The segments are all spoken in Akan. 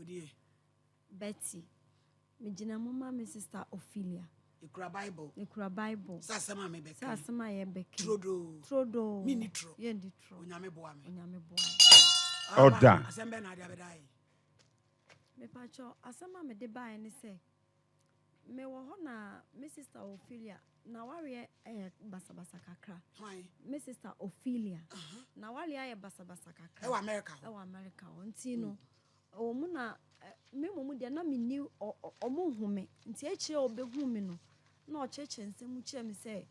Odie. Betty. Megyina mu ma me sister Ophelia. Ekura Bible. Ekura Bible. Sɛ asɛm a mebɛka. Sɛ asɛm a yɛbɛka. Turodoo. Turodoo. Menni toro. Yɛndi toro. Onyame boa me. Onyame boa me. Ɔda. Asɛm bɛn na ade abɛda yi? Mepakyɛ asɛm a mede baeɛ ne sɛ mewɔ hɔ na me sister Ophelia na wareɛ ɛyɛ basabasa kakra. Hwan? Me sister Ophelia. Na wareɛ ayɛ basabasa kakra. Ɛwɔ America hɔ. Ɛwɔ America hɔ. Nti no ɛwɔ mu na me mmom deɛ na menni ɔmo hu me. Nti akyire a ɔbɛhu me no na ɔkyerɛkyerɛ nsɛm mu kyerɛ me sɛ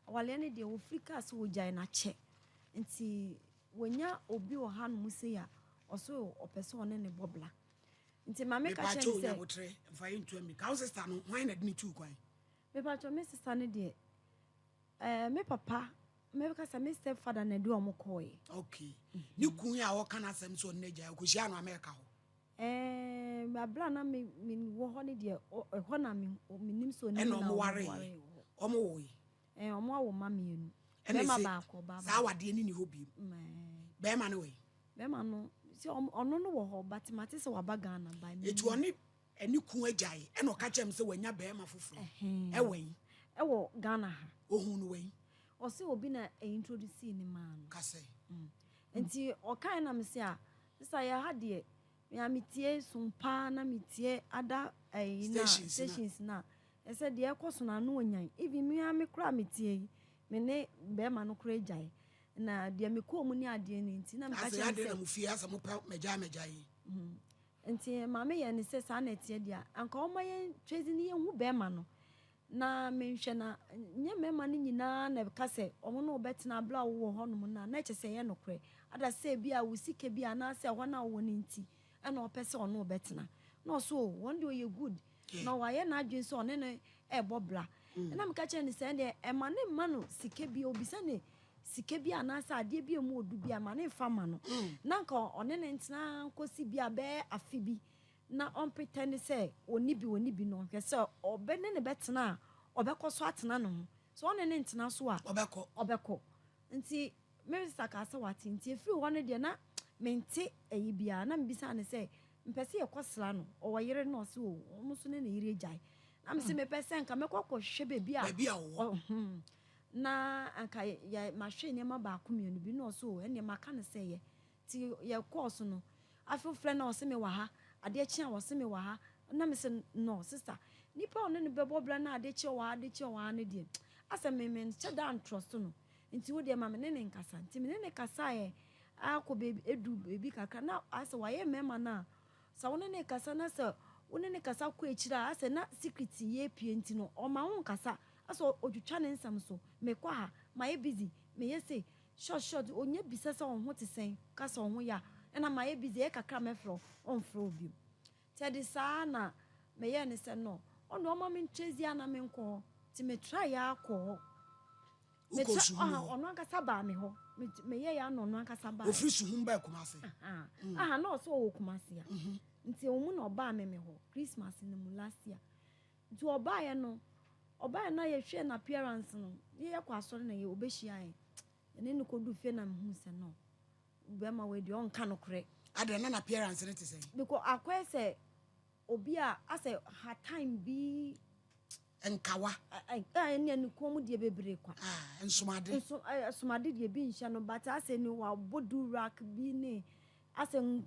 awaleɛ no deɛ wɔfiri kaa sɛ wɔgyae n'akyɛ. Nti wɔnya obi wɔ hanom sei a ɔso ɔpɛ sɛ ɔne ne bɔ bla. Nti maame ka kyerɛ Mepakyɛ me sɛ onyabotere mfa yɛ ntu amirika. Wo sister no hwan na de ne tuu kwan? Mepakyɛ me sister no deɛ me papa mɛka sɛ me step father na de ɔmo kɔɔɛ. Okay. Ne kun a ɔka n'asɛm sɛ ɔno n'agya ɔkɔhyia no America hɔ. Abira na me wɔ hɔ ne deɛ ɛhɔ na me menim sɛ onim Ɛna na ɔmo ɔmo waree. waree wɔ hɔ. Ɔmo woe. Ɔmo awo mma mmienu. Ɛna Bɛrima ɛsɛ baako, ɔbaa saa baako. awadeɛ ne ni hɔ biem. Bɛrima no wɔ yi. Bɛrima no sɛ ɔno no wɔ hɔ but mate sɛ waba Ghana ba. Etu ɔne ɛne kun agyae ɛna ɔka kyerɛ me sɛ wanya bɛrima foforɔ. Ɛwɔ yi. Ɛwɔ Ghana ha. Ohun no wɔ yi. Ɔsɛ obi na introduce ne maa no. Kasɛ. Nti ɔkae na me sɛ a sisa yɛ ha deɛ mea metie som paa na metie ada ɛyi na Stations na. stations na ɛsɛ deɛ ɛkɔ so na ano onyan even mea me kora metie yi me ne bɛrima no kora agyae na deɛ mekɔɔ mu ne adeɛ no nti na meka Asɛ kyerɛ adeɛ no na sɛ mo fie asɛ mo pɛ mɛgya mɛgya yi. Nti maame yɛ ne sɛ saa na ɛteɛ deɛ anka ɔma yɛn twɛsi ne yɛnhu bɛrima no na menhwɛ na nyɛ mmarima no nyinaa na ɛka sɛ ɔmo no wɔbɛtena abere a wowɔ hɔnom no a na ɛkyɛ sɛ ɛyɛ nokorɛ ada sɛ bi a wo sika bi anaasɛ ɛhɔ no a wowɔ no nti ɛna ɔpɛ sɛ ɔno wɔbɛtena na ɔso o wɔn deɛ ɔyɛ good na wayɛ n'adwene sɛ ɔne no ɛrebɔ bra. Ɛna meka kyerɛ no sɛ ɛdeɛ ɛma ne mma no sika bi obisa ne sika bi anaasɛ adeɛ bi a emu odu bi a ma ne nfa ma no na nka ɔne ne ntena nkosi bi a bɛyɛ afe bi na ɔmpetɛ ne sɛ ɔni bi no ɔhwɛ sɛ ɔbɛ ne ne bɛtena a ɔbɛkɔ so atena ne ho so ɔne ne ntena so a Ɔbɛkɔ. Ɔbɛkɔ. Nti me sister kaa sɛ wate. Nti efiri hɔ no deɛ na mente ɛyi biara na mebisa ne sɛ mpɛ sɛ yɛkɔ sra no ɔwɔ yere no ɔse o ɔmo nso ne ne yere agyae na mese mepɛ sɛ nka mɛkɔ akɔhwehwɛ baabi a Baabi a ɔwɔ. Na anka yɛ mahwɛ nneɛma baako mmienu bi na ɔso o ɛnneɛ maka no sɛ yɛ nti yɛkɔɔ so no afei frɛ na ɔse me wɔ ha adeɛ kye a ɔse me wɔ ha na me sɛ no sister nipa a ɔne no bɛbɔ bra na adeɛ kye wɔ ha adeɛ kye wɔ ha no deɛ asɛ me me nhyɛ da ntrɔso no nti wo deɛ ma me ne ne nkasa. Nti me ne ne kasaeɛ akɔ beebi edu beebi kakra na asɛ wayɛ mmarima no a sɛ wo ne ne kasa na sɛ wo ne ne kasa kɔ akyire a asɛ na secret yɛ pie nti no ɔma wo nkasa asɛ otwitwa ne nsɛm so mekɔ ha mayɛ busy meyɛ se short short onye bisa sɛ ɔho te sɛn kasa ɔho yɛ a ɛna mayɛ busy ɛyɛ kakra mɛfrɛ wo ɔmfrɛ wo bio. Nti ɛde saa na meyɛ ne sɛ no ɔno ɔma me ntwezi a na menkɔ hɔ nti metra yɛ akɔ hɔ. Wokɔ Metra Suhum ɔha hɔ. ɔno ankasa baa me hɔ. Meyɛ yɛ ano ɔno ankasa baa. Ofiri Suhum baa Kumase. Aha na ɔsɛ ɔwɔ Kumase a nti ɔmu na ɔbaa me hɔ Christmas no mu last year. Nti ɔbaeɛ no ɔbaeɛ na yɛhwɛ n'appearance no yɛkɔ asɔre na yɛ ɔbɛhyia yɛn yɛne no kɔdu fie na mehu sɛ no bɛrima wei deɛ ɔnka nokorɛ. Adɛn na n'appearance no te sɛn? Because akɔyɛ sɛ obi a asɛ ha time bi Nkawa. Ɛne ne kɔn mu deɛ bebree kwa. Ah, nsomade. Nso somade deɛ bi nhyɛ no but asɛ ne wabɔ do rack bi ne asɛ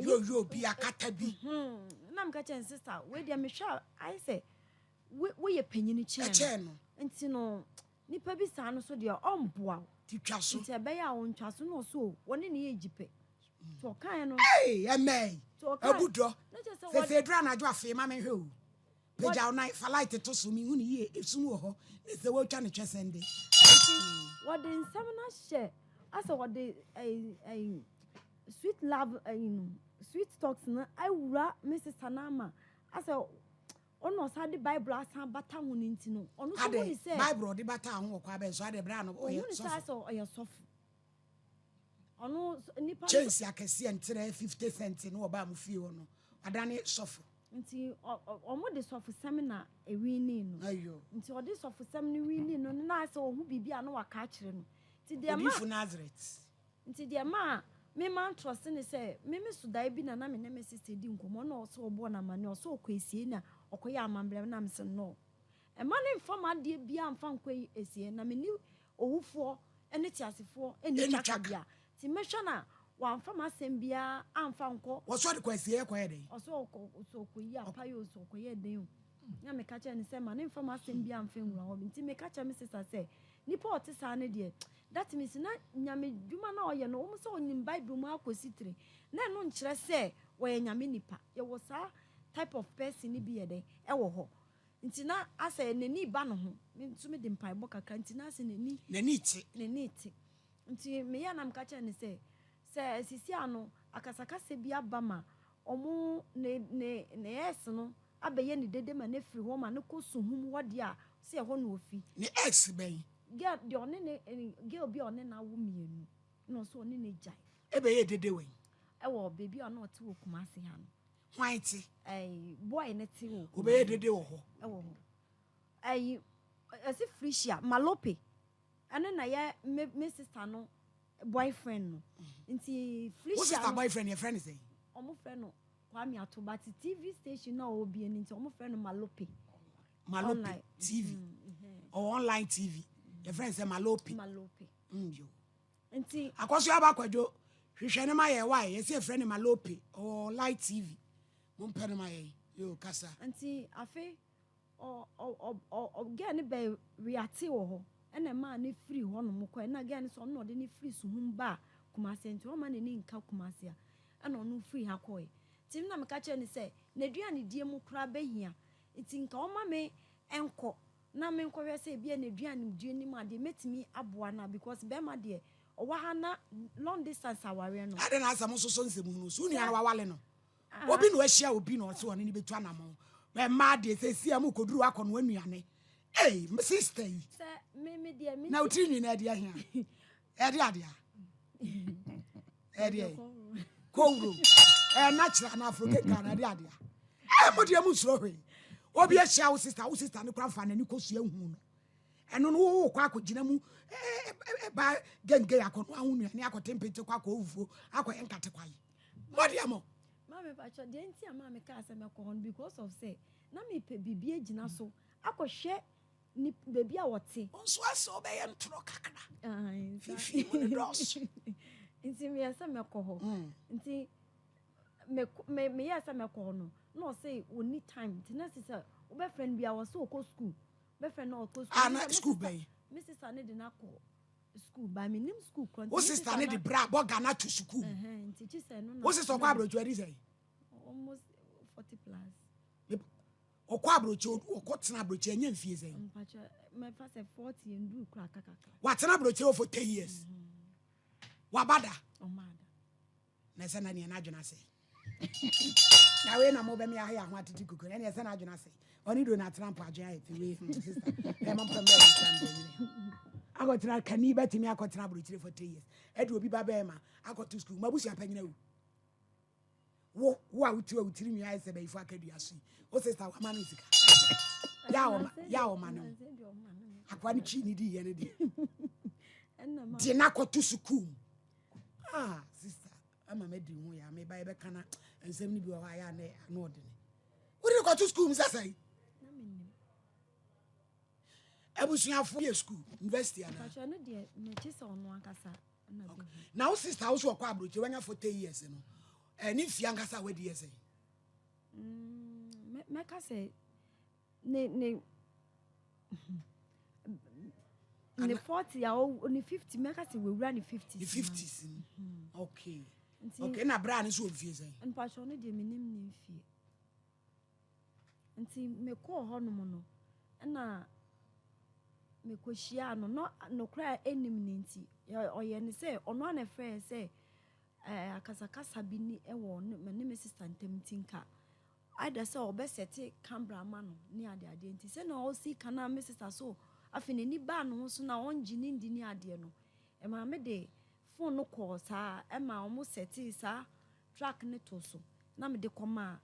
Yo bi akata bi. Na meka kyerɛ ne sister wei deɛ mehwɛ a ayɛ sɛ woyɛ panyini kyɛn Ɛkyɛn no. Nti no nipa bi saa no so deɛ ɔmboa wo. Ti twa so. Nti ɛbɛyɛ a ɔntwa so na ɔso o wɔne ne yɛ gyi pɛ nti ɔkaeɛ no. Ee, ɛmɛ yi. Nti ɔkae Abu dɔ. Na kyerɛ sɛ Sɛ eduru anadwo afei ma mehwɛ o. Pagya wo nan fa light to so mehu ne yie esum wɔ hɔ ne sɛ wɔatwa ne twɛ sɛnde. Nti wɔde nsɛm no ahyɛ asɛ wɔde ɛyi ɛyi sweet love ɛyi no sweet talks no awura me sister no ama asɛ ɔno ɔsan de Bible asan bata ho no nti no ɔno nso hu ne Ade sɛ Bible ɔde bata ho wɔ kwa bɛn so ade bra no ɔhu ɔyɛ ne sɛ sɔfo. asɛ ɔyɛ sɔfo ɔno nipa no Kyɛnse akɛseɛ nterɛ 50 cent no wɔbaa mo fie hɔ no adane sɔfo. Nti ɔmo de sɔfosɛm na ewini no. Ayo. Nti ɔde sɔfosɛm no wini no na asɛ ɔhu biribi a na waka akyerɛ no nti deɛ ma Odifo Nazareth. Nti deɛ ma a Me mantrɔse no sɛ me me so daeɛ bi na na me ne me sister di nkɔmmɔ na ɔsɛ ɔbɔɔ no amanneɛ ɔsɛ ɔkɔ asie na ɔkɔyɛ amammerɛ na me sɛ no ɛma ne mfa m'adeɛ biara mfa nkɔ asie na me ne owufoɔ ne teasefoɔ nni twaka bia nti mɛhwɛ no a wamfa m'asɛm biara amfa nkɔ. Wɔsɛ ɔde kɔ asieɛ kɔyɛ dɛn? Ɔsɛ ɔkɔ ɔsɛ ɔkɔyi apaeɛ o sɛ ɔkɔyɛ dɛn o na meka kyerɛ no sɛ ma ne mfa m'asɛm biara mfa nwura hɔ nti meka kyerɛ me sister sɛ nipa a ɔte saa no deɛ that means na nyame dwuma no a ɔyɛ no wɔn sɛ ɔnim bible mu akɔsi tire na ɛno nkyerɛ sɛ wɔyɛ nyame nipa yɛwɔ saa type of person no bi yɛ dɛn ɛwɔ hɔ nti na asɛ n'ani ba ne ho me nso mede mpaebɔ kakra nti na asɛ n'ani n'ani te n'ani te nti meyɛ na meka kyerɛ no sɛ sɛ sisi ano akasakasa bi aba ma ɔmo ne ne ne ex no abɛyɛ ne dede ma ne firi hɔ ma ne kɔ suhum hɔ deɛ a sɛ ɛhɔ na ofi. Ne ex bɛn? Girl deɛ ɔne ne girl bi a ɔne n'awo mmienu na ɔsɛ ɔne ne gyae. Ɛbɛyɛ dede wɛn? Ɛwɔ beebi a ɔne ɔte wɔ Kumasi ha no. Hwan te? Ɛyi boy ne te wɔ. Ɔbɛyɛ dede wɔ hɔ. Ɛwɔ hɔ. Ɛyi ɛsi Felicia Malope ɛne na yɛ me me sister no boyfriend no nti Felicia. Wo sister boyfriend yɛ frɛ no sɛn? Ɔmo frɛ no Kwame Ato but TV station na ɔwɔ bie no nti ɔmo frɛ no Malope. Malope TV ɔwɔ online TV yɛ frɛ no sɛ Malope. Malope. Yo. Nti. Akɔso aba kwadwo hwehwɛ no ma yɛ wae yɛsɛ yɛ frɛ no Malope ɔwɔ online TV mo mpɛ no ma yɛn yo kasa. Nti afe ɔ ɔ ɔ ɔ girl no bɛ reate wɔ hɔ ɛna ɛmaa no firi hɔ nom kɔɛ ɛna girl no sɛ ɔno na ɔde no firi Suhum baa Kumasi nti ɔmma n'ani nka Kumasi a ɛna ɔno firi ha kɔɛ nti na meka kyerɛ no sɛ n'aduane die mu koraa bɛhia nti nka ɔma me nkɔ na menkɔhwɛ sɛ ebia n'aduane die no mu adeɛ mɛtumi aboa no a because bɛrima deɛ ɔwɔ ha na long distance awareɛ no. Adɛn na asɛ mososɔ nsɛm hunu so wo nua no wawale no Obi na wahyia obi na ɔse ɔne no bɛtu anamɔn. Mmaa deɛ sɛsi a mokɔduru hɔ akɔnoa nnuane. Ei, sister yi. Na wo tiri nwi no ɛde ahia? Ɛde adeɛ a? Ɛde kɔwuro. Ɛyɛ natural na afro keka na ɛde adeɛ a? Ɛyɛ mo deɛ mo nsuro hwee. Obi ahyia wo sister, wo sister no kora mfa n'ani kɔsua hu no. Ɛno no wo kɔ akɔgyina mu ɛba gengei akɔnoa ho nnuane akɔte mpete kɔ akɔ wufuo akɔyɛ nkate kwae. Mo deɛ mo. Maame pakyɛ deɛ nti a maame kaa sɛ mɛkɔ hɔ no because of sɛ na mepɛ biribi agyina so akɔhwɛ ni baabi a wɔte. Nso asɛ ɔbɛyɛ ntorɔ kakra. Fifi mu no dɔɔso. Nti meyɛ sɛ mɛkɔ hɔ. Mm. Nti me meyɛ sɛ mɛkɔ hɔ no na ɔsɛ wɔni time nti na sɛ wobɛfrɛ no bia wɔ sɛ ɔkɔ school bɛfrɛ no ɔkɔ school. Ah na school bɛyi. Me sister ne de no akɔ School ba me nim school korɔ. Wo sister ne de bra bɔ Ghana to school. Nti kyi sɛ no na. Wo sister ɔkɔ aburokyi ɔdi sɛ. Almost 40 plus. Ɔkɔ aburokyi ɔkɔ tena aburokyi ɛnyɛ mfie sɛ. Mpakyɛ mɛfa sɛ 40 nduru kora kakaka. Watena aburokyi wɔ for 10 years. Waba da. Ɔma da. Na ɛsɛ na neɛ n'adwene asɛe. Na wei na mobɛme ahɛ yɛ ho atete kuku na neɛ ɛsɛ n'adwene asɛe. Ɔne Donald Trump adwene ayɛ te wei hmm sister. Ɛyɛ mo mpɛ mbɛ ɛbɛtena mbɛ nyine. Akɔtena kani bɛtumi akɔtena aburokyire for 3 years. Ɛde obi ba bɛɛma akɔto sukuu. Mo abusua panyin awu. Wo wo a wotu a wotiri nwi ayɛ sɛ bɛyifo akadua so yi. Wo sister wama no sika. Ya ɔma ya ɔma no. Akoa no twi ne di yɛ no deɛ. Deɛ n'akɔto sukuu mu. Ah sister ama madi ho ya meba yɛbɛka na nsɛm no bi wɔ hɔ a yɛ a na ano ɔdene. Wode no kɔto sukuu mu sɛ sɛn? Abusuafo yɛ sukuu university anaa? Mpakyɛ no deɛ mekye sɛ ɔno ankasa na bɛhu. Na wo sister wo so ɔkɔ aburokyire wanya 40 years no ɛne mfie ankasa a wadi yɛ sɛn? Mm, mɛka sɛ ne ne ne 40 a ne 50 mɛka sɛ wawura ne 50 ne 50s mm. Okay nti okay na bra ne so wɔ mfie sɛn? Mpakyɛ no deɛ menim ne mfie. Nti mekɔɔ hɔnom no ɛna mekɔhyiaa no na nokorɛ a ɛnnim no nti ɔyɛ ne sɛ ɔno a na ɛfrɛɛ sɛ ɛɛ akasakasa bi ni ɛwɔ ne ne me sista ntam nti nka either sɛ ɔbɛsɛte camera ama no ne adeadeɛ nti sɛnea ɔsi ka na me sista so afei n'ani baa ne ho so na ɔngye ne ndi ne adeɛ no ɛmaa me de phone no kɔɔ saa ɛma wɔn sɛte saa track no to so na mede kɔmaa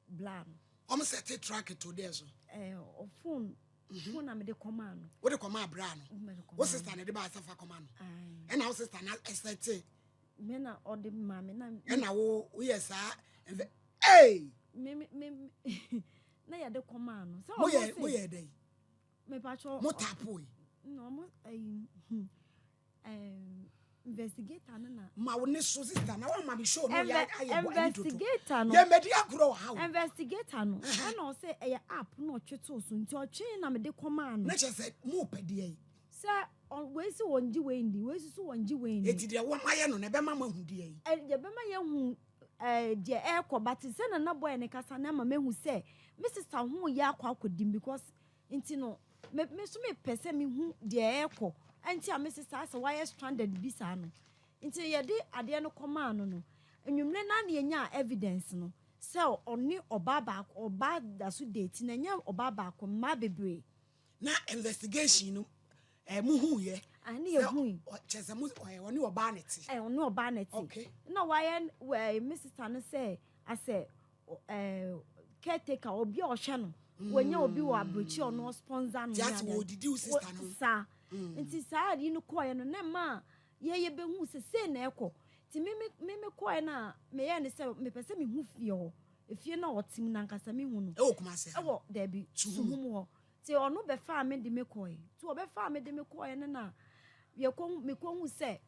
bla no. Wɔn sɛte track to deɛ so. Ɛɛ ɔ phone phone na mede kɔmaa no. Wode kɔmaa bra no. Wo sister na ɛde baa sɛ fa kɔma no. Ɛna wo sister na ɛsɛte. Me na ɔde maa me na. Ɛna wo woyɛ saa nfɛ ee. Me me me na yɛde kɔmaa no. Sɛ mo ɔmo yɛ se mo yɛ dɛ mepatwɔ. Mo tapo yi. Na ɔmo ɛyi investigator no na. Ma wo ne so sister na wɔn ma mi show no yɛ ayɛ bɔ ɛni toto. Investigator no. Yɛ mɛdi agorɔ wɔ ha o. Investigator no ɛna ɔsɛ ɛyɛ app na ɔtwe too so nti ɔtwe na mede kɔmaa no. Ne kyerɛ sɛ mo pɛ deɛ yi. Sɛ wei si wɔn gye wei ndi, wei soso wɔn gye wei ndi. Eti deɛ wɔn ayɛ no na ɛbɛma mo ahu deɛ yi. Ɛ deɛ ɛbɛma yɛn hu ɛɛ deɛ ɛɛkɔ, but sɛ nana boy ne kasa na ama mehu sɛ me sister ho yɛ akɔ akɔdim because nti no me so mepɛ sɛ mehu deɛ ɛɛkɔ ɛnti a me sister asɛ wayɛ stranded bi saa no. Nti yɛde adeɛ no kɔmaa no no enwumere na ne yɛnya evidence no sɛ ɔne ɔbaa baako, ɔbaa da so date na ɛnyɛ ɔbaa baako, mmaa bebree. Na investigation no mu hu yɛ. Ah, ne yɛ hu yi. Kyerɛ sɛ mo ɔne ɔbaa ne te. Ɛ ɔne ɔbaa ne te. Na wayɛ wɛ me sister no sɛ asɛ caretaker, obi a ɔhwɛ no. Wɔnyɛ obi wɔ aburokyi ɔno sponsor no. Ti ase wɔ odidi wo sister no. Saa. Nti saa ade no kɔɛ no na ma yɛyɛ bɛhu sɛ sei na ɛkɔ. Nti me kɔɛ no a meyɛ ne sɛ mepɛ sɛ mehu fie hɔ. Efie na ɔte mu nankasa mehu no. Ɛwɔ Kumasi ha. Ɛwɔ daabi. Suhum hɔ. Nti ɔno bɛfaa me de me kɔɛ. Nti ɔbɛfaa me de me kɔɛ no na mekɔhu sɛ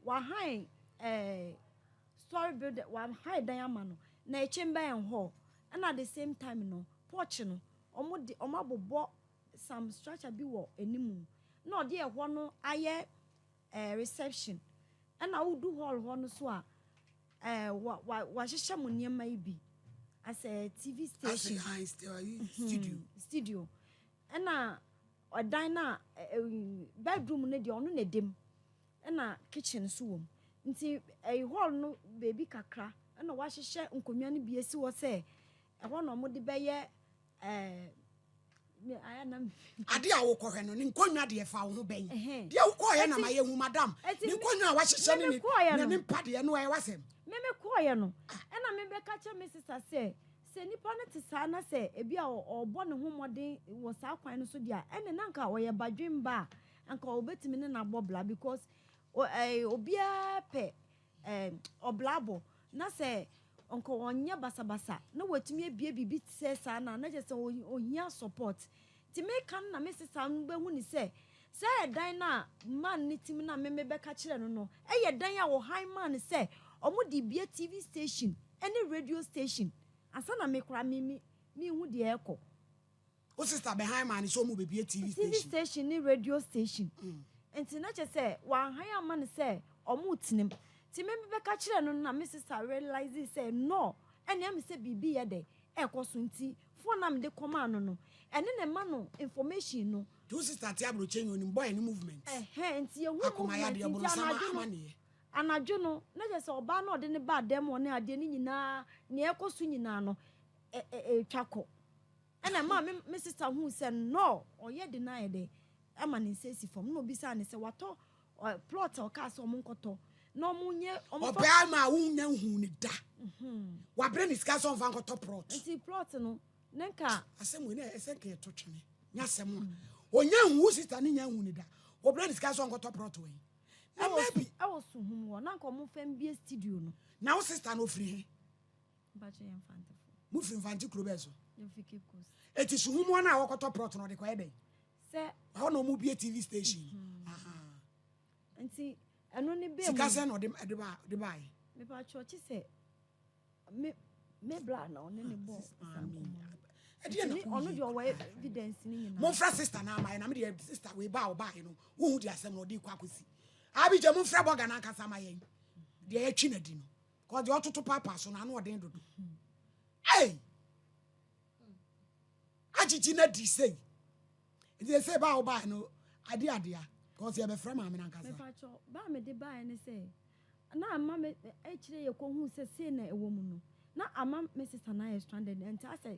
wahan story builder, wahan dan ama no. Na ɛkyɛn bɛn hɔ. Ɛna at the same time no porch no ɔmo de ɔmo abobɔ some structure bi wɔ anim. Na ɔde ɛhɔ no ayɛ reception. Ɛna wodu hall hɔ no so a wa wa wahyehyɛ mo nneɛma yi bi asɛ TV station. Asɛ studio. Studio. Ɛna ɔdan na bedroom no deɛ ɔno na ɛdam. Ɛna kitchen nso wɔ mu. Nti hall no beebi kakra ɛna wahyehyɛ nkonnwa no bi esi hɔ sɛ ɛhɔ na ɔmo de bɛyɛ Ade a wokɔhwɛ no ne nkonnwa deɛ fa wo ho bɛn. Deɛ wokɔɔyɛ na ma yɛhu madam. Ne nkonnwa a wahyehyɛ ne ne mpa deɛ no ɛyɛ wasɛm. Me kɔɔyɛ no ɛna me bɛka kyerɛ me sister sɛ sɛ nipa no te saa na sɛ ebi a ɔbɔ ne ho mmɔden wɔ saa kwan no so deɛ ɛne na nka ɔyɛ badwemba a nka ɔbɛtumi ne n'abɔ bla because obiara pɛ ɔblabɔ na sɛ nka ɔnyɛ basabasa na watumi abie biribi sɛ saa na kyerɛ sɛ ohia support. Nti meka no na me sister no bɛhu ne sɛ sɛ ɛdan no a man ne tim na me bɛka kyerɛ no no ɛyɛ dan a wɔhan man sɛ ɔmo de bie TV station ɛne radio station ansa na me kora me mehu deɛ ɛkɔ. Wo sister behind man sɛ ɔmo bɛbie TV station. TV station ne radio station. Nti na kyerɛ sɛ wɔahan ama no sɛ ɔmo tenem. Nti me bɛka kyerɛ no na me sister realize sɛ no ɛne ɛmi sɛ biribi yɛ dɛ ɛkɔ so nti phone na mede kɔmaa no no ɛne ne ma no information no. Nti wo sister te aburokye yi onim boy ne movement. Ɛhɛn nti yɛhu movement nti anadwo no anadwo no na kyerɛ sɛ ɔbaa na ɔde ne ba dɛm wɔ ne adeɛ ne nyinaa nea ɛkɔ so nyinaa no ɛtwa kɔ. Ɛna maa me sister hu sɛ no ɔyɛ de na ayɛ dɛ ama ne nsa esi fam na obisa ne sɛ watɔ plot a ɔkaa sɛ ɔmo nkɔtɔ na ɔmo nye ɔmo fa. Ɔbaa ma wonya hu ne da. Wabrɛ ne sika sɛ ɔmfa nkɔtɔ plot. Nti plot no ne nka. Asɛm wei na ɛsɛ nka yɛto twene. Nya asɛm a. Onya hu wo sister ne nya hu ne da. Ɔbrɛ ne sika sɛ ɔnkɔtɔ plot wei. Na maybe. Ɛwɔ suhum hɔ na nka ɔmo fɛn bie studio no. Na wo sister no ofiri he? Mpakyɛ yɛn Mfantefo. Mo firi Mfante kuro bɛɛ so? Yɛn fi Cape Coast. Eti suhum hɔ na wɔkɔtɔ plot no ɔde kɔyɛ dɛn? Sɛ. Ɛhɔ na ɔmo bie TV station. Nti ɛno ne bɛɛ mu. Sika sɛ na ɔde ɛde ba de ba yi. Mepakyɛ ɔkye sɛ me bra na ɔne ne bɔ saa nkɔmmɔ. Ɛdeɛ na Ɔno deɛ ɔwɔ evidence ne nyinaa. Momfrɛ sister na ama yɛ na me deɛ sister wei ba a ɔbaa yi no wohu de asɛm na ɔde kɔ akɔsi. Abigya momfrɛ bɔga na ankasa ma yɛn deɛ yɛtwi na di no. Kɔ deɛ ɔtoto paapa so na ano ɔden dodo. Ei! Agyigyi na di sei. Nti sɛ ba a ɔbaa no ade adea kɔsi yɛbɛfrɛ maame na ankasa. Mepakyɛ ba a mede baeɛ ne sɛ na ama me akyire yɛ kɔhu sɛ sei na ɛwɔ mu no na ama me sister na ayɛ stranded nti asɛ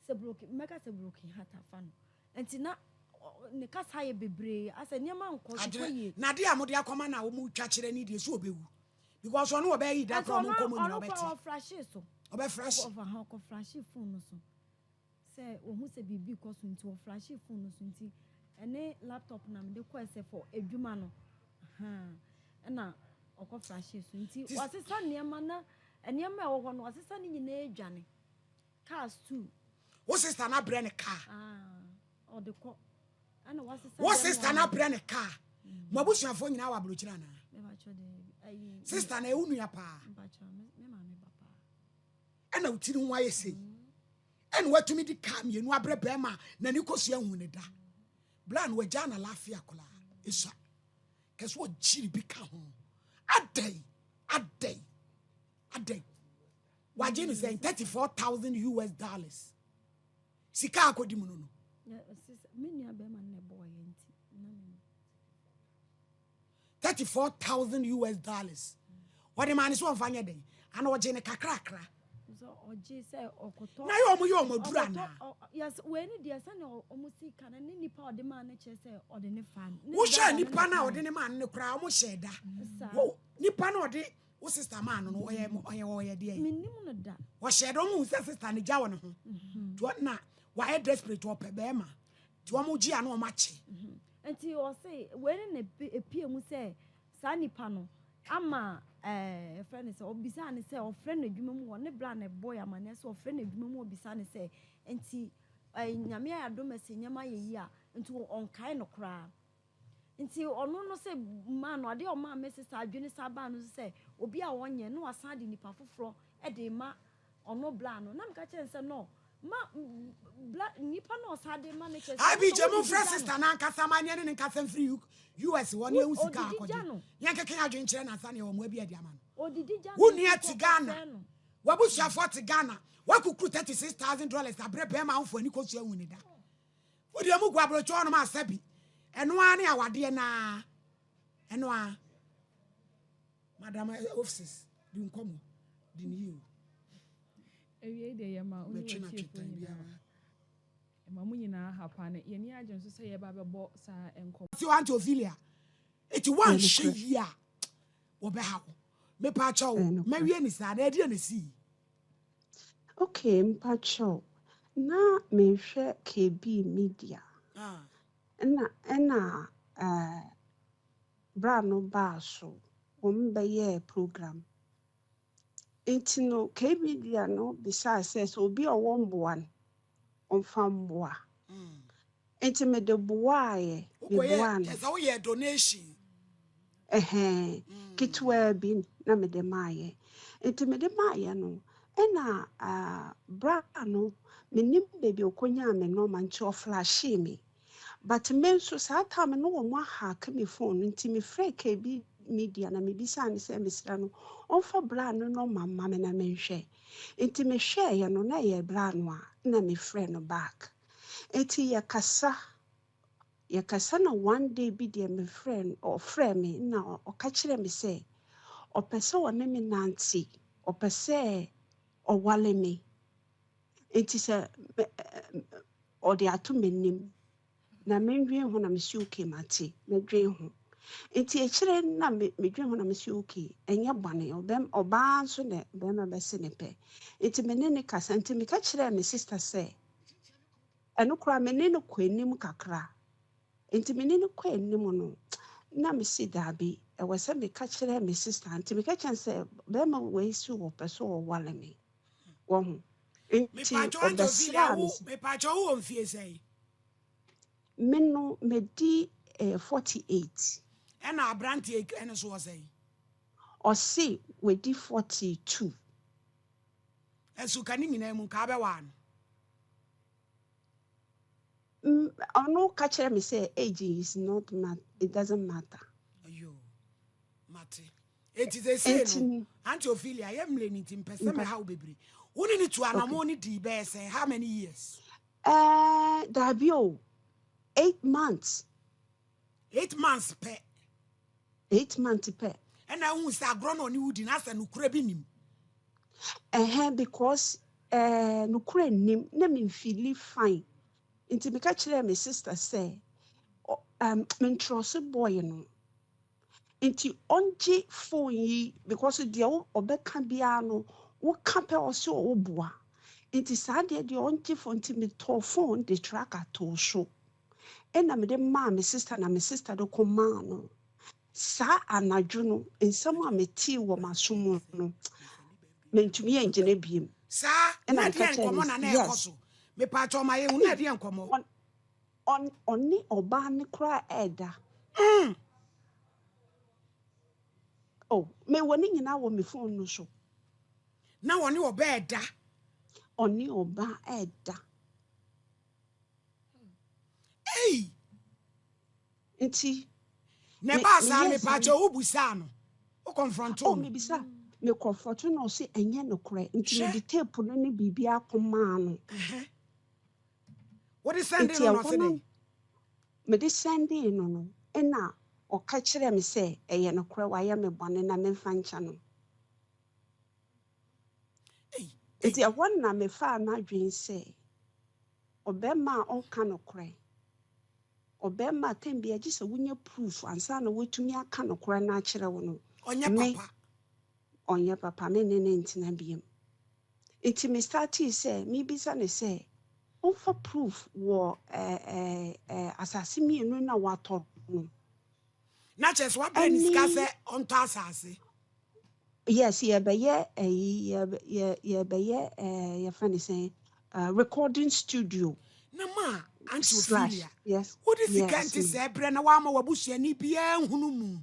sɛ broken mɛka sɛ broken heart afa no nti na ne kasa yɛ bebree asɛ nneɛma nkɔ yie. Na ade a mode akɔma na wɔn twa kyerɛ ne deɛ so ɔbɛwu because ɔno ɔbɛyi da korɔ ɔmo nkɔmɔ nyina Ɔno ɔbɛte. kora ɔfrahye so. Ɔbɛfrahye. Ɔfa ha ɔkɔfrahye phone no so sɛ ohun sɛ biribi kɔ so nti ɔfrahye phone no so nti ɛne laptop na mede kɔɛ sɛ for adwuma no ɛna. Ɔkɔ flashe so nti wasesa nneɛma na nneɛma a ɛwɔ hɔ no wasesa ne nyinaa adwane. Cars too. Wo sister no abrɛ ne car. Ah, ɔde kɔ. Ɛna wasesa. Wo sister no abrɛ ne car. Mo abusuafoɔ nyinaa wɔ aburokyire anaa? Sister na ɛwo nua paa. Ɛna wo tiri ho ayɛ sei. Ɛna watumi de car mmienu abrɛ bɛrima a n'ani kɔ so ahu ne da. Bla no wagya na lafia koraa. Esua. Kɛse ɔgyiri bi ka ho. Adɛn? Adɛn? Adɛn? Wagye ne sɛn? 34,000 US dollars. Sika akɔdi mu no no. Me nua bɛrima no na ɛbɔɔ yɛ nti. 34,000 US dollars. Wɔde maa ne so ɔmfa nyɛ dɛn? Ana ɔgye ne kakrakra. Ɔgye sɛ ɔkɔtɔ. Na yɛ ɔmo yɛ ɔmo aduru anaa? Yes, wei ne deɛ sɛnea ɔmo si ka no ne nipa a ɔde maa no kyerɛ sɛ ɔde ne fa no. Wohyɛ nipa no a ɔde ne maa no no koraa ɔmo hyɛ da. Wo nipa no ɔde wo sister maa no no ɔyɛ ɔyɛ ɔyɛ deɛ. Menim no da. Ɔhyɛ da ɔmo hu sɛ sister no gya wɔ ne ho. Nti na wayɛ desperate ɔpɛ bɛrima. Nti ɔmo gye a na ɔmo akye. Nti ɔse wei ne na epie mu sɛ saa nipa no ama ɛɛ ɛfrɛ no sɛ ɔbisaa ne sɛ ɔfrɛ no adwuma mu wɔ ne bra na ɛbɔ yɛ amaneɛ sɛ ɔfrɛ no adwuma mu ɔbisaa ne sɛ nti ɛɛ nyame ayɛ adom ɛsɛ nneɛma ayɛ yie a nti ɔnkae no koraa nti ɔno no sɛ maa no adeɛ ɔmaa me sista adwene saa baa no sɛ obi a ɔnyɛ na wasan de nipa foforɔ ɛde ma ɔno bra no na meka kyerɛ no sɛ no ma bla nipa na ɔsan de ma no kyerɛ sɛ Abi gye mo frɛ sister na ankasa ma ne ne nkasa mfiri US wɔ ne ehu sika akɔgye. Yɛn keke adwene kyerɛ na ansa ne ɛwɔ mo abi adi ama no. Odidi gya no. Wo nua te Ghana. Wabusuafoɔ te Ghana. Wakukuru $36,000 abrɛ bɛrima ahofo ani kɔsua hu ne da. Wo deɛ mu gu aburokyi hɔnom asa bi. Ɛno ara ne awadeɛ naa. Ɛno ara. Madam offices di nkɔmmɔ di ne yie o. Awiei deɛ yɛma wo ne w'atiefoɔ nyinaa ɛma mo nyinaa ha paa na yɛn ani agye nso sɛ yɛba abɛbɔ saa nkɔmmɔ. Ti Auntie Ophelia, eti woanhwɛ yie a wɔbɛha wo. Mepaakyɛw, mawie ne saa na ɛdeɛ na esii? Okay, mpakyɛw, na mehwɛ KB Media. Ɛna ɛna ɛɛ bra no baa so, wɔn bɛyɛɛ program. Nti no KB Media no bisaa sɛ sɛ obi a ɔwɔ mboa no, ɔmfa mboa. Nti mede boaeɛ, meboaa no. Sɛ woyɛ donation. Ɛhɛn, ketewa bi na mede maayɛ. Nti mede maayɛ no, ɛna bra no, menim baabi a ɔkɔnyaa me nɔɔma nti ɔflashee me. But me nso saa time no wɔn ahack me phone no nti mefrɛ KB Media na mebisaa no sɛ mesrɛ no ɔmfa bra no nɔɔma mma me na menhwɛ. Nti mehwɛeɛ no na ɛyɛ bra no a na mefrɛ no back. Nti yɛkasa yɛkasa na one day bi deɛ mefrɛ no ɔfrɛ me na ɔka kyerɛ me sɛ ɔpɛ sɛ ɔne me nante, ɔpɛ sɛ ɔwale me. Nti sɛ ɔde ato m'anim na mendwen ho na mesi okay mate medwen ho. Nti akyire na medwen ho na mesi okay ɛnyɛ bɔne ɔbaa nso na bɛrima bɛse ne pɛ. Nti me ne ne kasa nti meka kyerɛɛ me sister sɛ ɛno koraa me ne no kɔ anim kakra. Nti me ne no kɔ anim no na mesi daabi ɛwɔ sɛ meka kyerɛ me sister nti meka kyerɛ sɛ bɛrima wei si wɔpɛ so ɔwale me. Wɔho. Nti ɔbɛsraa me. Mepaakyɛw wowɔ mfie sɛn? Me no medi 48. Ɛna aberanteɛ ɛno so wɔ sɛn? Ɔse wadi 42. Ɛso ka ne nyinaa mu nka abɛwaa no. Ɔno ka kyerɛ me sɛ age is not mat it doesn't matter. Ayo, mate. Enti sɛ sei no, Auntie Ophelia, yɛ mmerɛ ni nti mpɛ sɛ mɛha wo bebree. Wo ne ne tu anammɔn ne dii bɛyɛ sɛn? How many years? Daabi o, 8 months. 8 months pɛ. 8 months pɛ. Ɛna ehu sɛ agorɔ na ɔne wo di na asɛ nokora bi nim. Ɛhɛn because nokora nim na me feel fine. Nti meka kyerɛɛ me sister sɛ mentrɔse boy no. Nti ɔngye phone yi because deɛ ɔbɛka biara no woka pɛ ɔse ɔwɔ boa. Nti saa deɛ ɔngye phone nti metɔɔ phone de tracker too so. Ɛna mede maa me sister na me sister de kɔmaa no. Saa anadwo no, nsɛm a metee wɔ m'aso mu no, mantumi angyina biom. Saa, Ɛna na meka ɛdeɛn kyerɛɛ no nkɔmmɔ na na ɛrekɔ yes. so? Mepaakyɛw ma yɛnhu, na ɛdeɛn nkɔmmɔ? Ɔn, ɔn, ɔne ɔbaa no koraa ɛreda. Oh, mewɔ ne nyinaa wɔ me phone no so. Na ɔne ɔbaa ɛda. Ɔne ɔbaa ɛreda. Ei! Nti, Na me, ɛbaa saa no, meyɛɛ saa no. mepaakyɛw wobusaa no? Wo confronto Oh, no? mebisa, me confronto no ɔse ɛnyɛ nokorɛ. Nti Hwɛ. mede tape no ne biribiara kɔmaa no. Ɛhɛ. Wode sɛndee Nti no na ɛhɔ ɔse no, dɛn? mede sɛndee no no, ɛna ɔka kyerɛɛ me sɛ ɛyɛ nokorɛ, wayɛ me bɔne na memfa nkyɛ no. Ei, ei. Nti ɛhɔ no na mefaa m'adwene sɛ ɔbɛrima a ɔnka nokorɛ, ɔbɛrima a tɛm biara gye sɛ wonya proof ansa na watumi aka nokorɛ no akyerɛ wo no, Ɔnyɛ me, papa. ɔnyɛ papa, me ne no ntena biom. Nti me startee sɛ mebisa no sɛ ɔmfa proof wɔ eh, eh, eh, asase mmienu na watɔ no. Na kyerɛ sɛ wabrɛ ne sika Ɛne sɛ ɔntɔ asase. Yes, yɛbɛyɛ ɛyi, yɛbɛ yɛ yɛbɛyɛ ɛɛ yɛfrɛ no sɛn, recording studio. Na ma Auntie Slash, Ophelia, yes, wode sika yes, nte ma'am. sɛɛ brɛ na woama w'abusuani biara nhunu mu.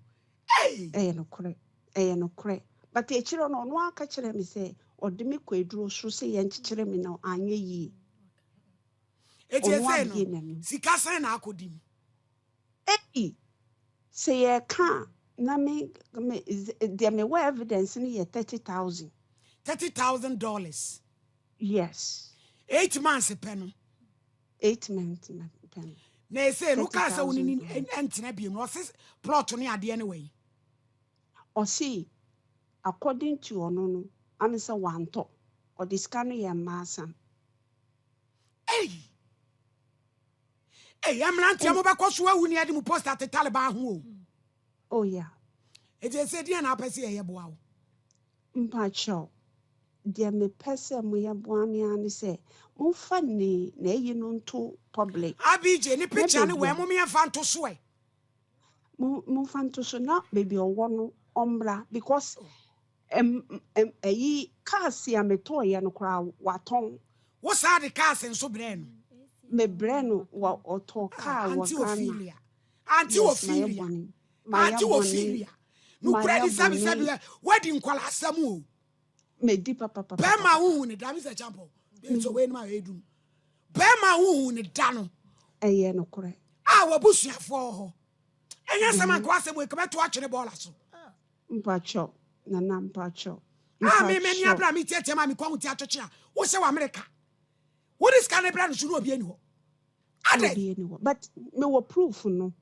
Ei! Ɛyɛ nokorɛ, ɛyɛ nokorɛ. But akyire no, ɔno ara ka kyerɛɛ me sɛ ɔde me kɔ aduro so sɛ yɛnkyekyere me no, anyɛ yie. Enti Ɔno ɛsei no, abue n'ani. sika sɛn na akɔdi mu? Ei! Sɛ yɛreka a, na me, me, deɛ mewɔ evidence no yɛ 30,000. $30,000. Yes. 8 months pɛ no. 8 months pɛ no. Na ɛsei no, wokaa sɛ wo ne ne $30,000. ɛntena biom no, ɔse plot ne adeɛ ne wɔ yi. Ɔse, according to ɔno no, ame sɛ wantɔ. Ɔde sika no yɛ mmaasa. Ei! Ei, mmeranteɛ mobɛkɔ so awu ne yɛde mo post ate Taliban ho o. Oh yeah. Enti ɛsɛ deɛ na apɛ sɛ yɛyɛ boa wo? Mpakyɛw, deɛ mepɛ sɛ moyɛ boa me ara ne sɛ, momfa ne n'ayi no nto public. Abj ne Na picture ne baabi wɔ a mom yɛmfa nto so ɛ. Momfa nto so na baabi a ɔwɔ no ɔmmra because ɛyi cars a metɔɔyɛ no koraa watɔn. Wo saa de cars nso brɛ no? Mebrɛ no, wɔ ɔtɔ car wɔ Auntie Ghana. Ophelia. Auntie Yes, mayɛ Ophelia. bɔne. Mayɛ Auntie bɔne. Ophelia. Nukura Mayɛ di sabi bɔne. sabi wadi nkwala asɛm o. Medi papapapa. Bɛrima wohu ne da Mr. Champo. So wei no ma edum. Bɛrima wohu ne da no. Ɛyɛ nokorɛ. A wabusuafoɔ wɔ hɔ. Ɛnyɛ sɛm anka wasɛm wei kɔbɛto atwene bɔɔla so. Mpakyɛw, Nana mpakyɛw. A me m'ani Mpakyɛw. abere a metiatia ma mekɔ ho ti atwetwe a wohyɛ wɔ Amerika. Wode sika ne brɛ no so na obi ani hɔ. Adɛn? Obi ani hɔ. But mewɔ proof no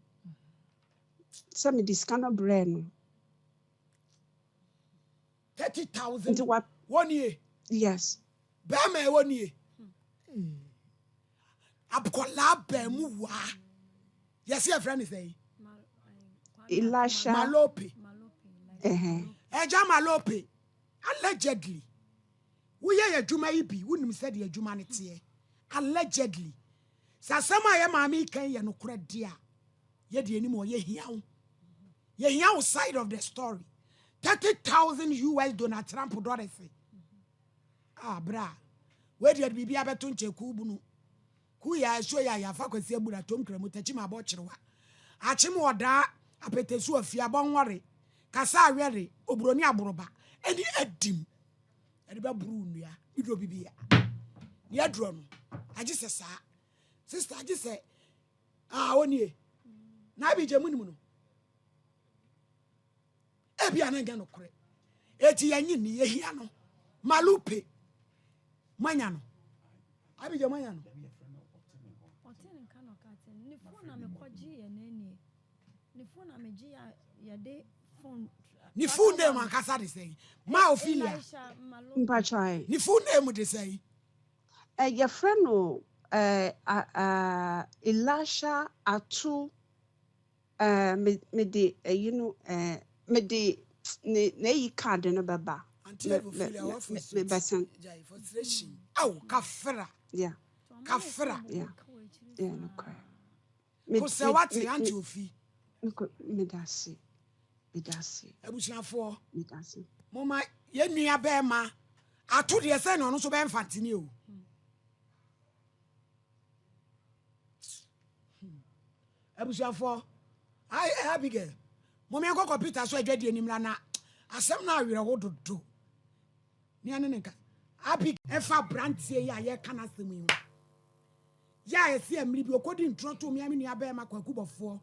sɛ mede sika no brɛɛ no. 30,000 Nti wa wɔ nie. Yes. Bɛrima ɛwɔ nie. Akɔlaa bɛn mu waa. Yɛsi yɛfrɛ ne sɛn? Elisha. Malope. Ɛhɛn. Ɛgya Malope. Allegedly. Woyɛ yɛ adwuma yi bi, wonim sɛdeɛ adwuma no teɛ. Allegedly. Sɛ asɛm a yɛ maame yi kan yɛ nokorɛ deɛ a, yɛde anim wɔ yɛhia wo. Yɛhia wo side of the story. 30,000 US Donald Trump dollars. Ah, bra. Wei deɛ biribi abɛto nkyɛn kuu bunu. Kuu yɛ asuo yɛ ayafa kwasi abura tom kramu takyi ma abɔ kyerewa. Akyem ɔdaa apetesu afie abɔnwɔre kasa awɛre oburoni aboroba ɛne adim. Ɛde bɛboro nnua iduro bibi a. Ne aduro no agye sɛ saa. Sister agye sɛ ah onie. Na abigye mu nim no. Ebi a na nyɛ nokorɛ. Eti yɛnye ni yɛhia no. Malupe. Manya no. Abigye manya no. Ɔte ne nka na ɔka kyerɛ no. Ne phone na mekɔgye yɛ n'anie. Ne phone na megye a yɛde phone. Ne full name ankasa de sɛn? Ma Ophelia. Elisha Malope. Mpakyɛw. Ne full name de sɛn? Yɛfrɛ no Elisha Ato me mede ɛyi no mede ne n'ayi card no bɛba. Auntie Me Ophelia me wa me mebɛsɛn. Jai frustration. Aw kafra. Kafra. Yeah, nokorɛ. Me Ko sɛ me wate me Auntie Ofi. me meda ase. Meda ase. Abusuafoɔ, Meda ase. Moma yɛn nua bɛrima ato deɛ sɛ na ɔno nso bɛyɛ mfantini o. Abusuafoɔ, Abigail, moma yɛnkɔ kɔmputa so adwadie no mmra na asɛm no awerɛho dodo. Nea ne ne nka. Abigail ɛfa aberanteɛ yi a yɛreka n'asɛm yi ho. Yɛ a ɛsɛ mmere bi ɔkɔdi ntorɔ too me ara me nua barima Kwaku Bɔfoɔ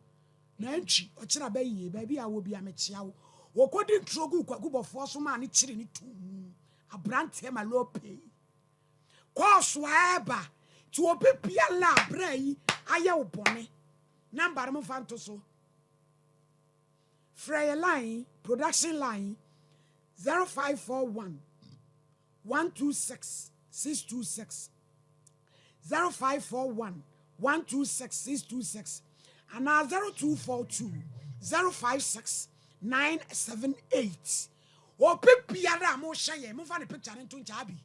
nantwi, ɔkyena bɛyie, baabi a wɔ bia mekyea wo. Ɔkɔdi ntorɔ guu Kwaku Bɔfoɔ so maa no kyere no too mu. Aberanteɛ Malope yi kɔɔ so ara ba nti obi biara a berɛ yi ayɛ wo bɔne, number no momfa nto so. Frɛ yɛ line yi, production line yi, 0541 126 626. 0541 126 626 anaa 0242 056 978. Obi biara a mohyɛ yɛn, momfa ne picture no nto nkyɛn abi.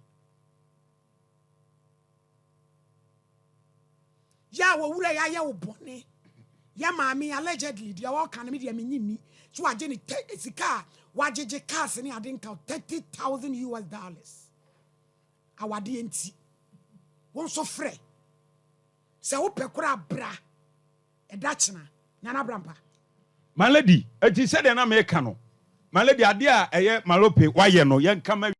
Yɛ a wɔwura yɛ ayɛ wo bɔne. Yɛ maame allegedly deɛ ɔka no me deɛ menye nni. So wagye ne sika a wagyegye cars ne ade nka 30,000 US dollars. Awadeɛ nti. Wo nso frɛ. Sɛ wopɛ koraa bra. Ɛda kyena. Nana Brampa. My lady, enti sɛdeɛ na meka no, my lady, adeɛ a ɛyɛ Malope wayɛ no, yɛnka ma.